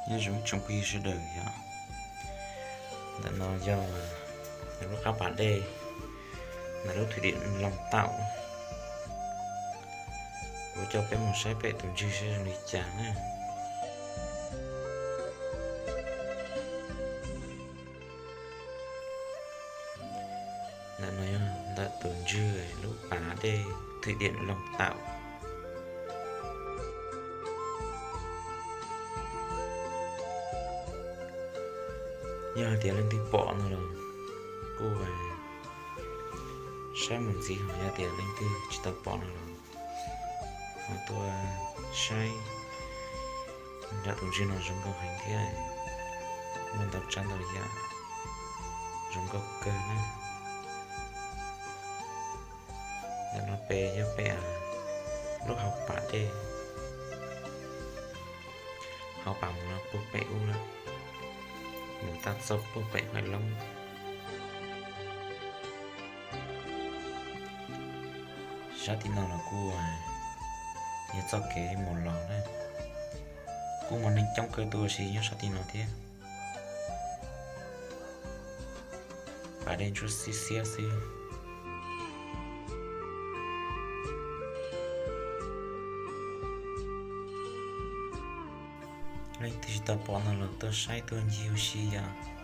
Nyob zoo ib tsoom phooj ywg sawv daws yom. Ntawm no yog lub qab pas dej ntawm lub thwm diam Loos Taum. Kuv coj peb mus saib pem tus ntswg saib zoo li cas na. Ntawm no yog ntawm tus ntswg lub pas dej thwm diam Loos Taum. Yog hais tias leej twg pom no los kuj saib mus ntxiv, ho yog tias leej twg tsis tau pom no los ho tuaj saib. Nram tus ntswg no zoo nkauj heev thiab, muaj ntau tsav ntau yam zoo nkauj kawg na. Ntawm no pem yog pem lub hauv pas dej, hauv pas mus no puag pem ub lawm, mus txog puag pem Huaim Loob. Sab tim no los kuj yog txoj kev mus los na, kuj muaj neeg coob kawg tuaj ua si nyob sab tim no thiab. Pas dej ntsuab xiab xiab xwb. Leej twg tsis tau pom no los tuaj saib tuaj ncig ua si yom.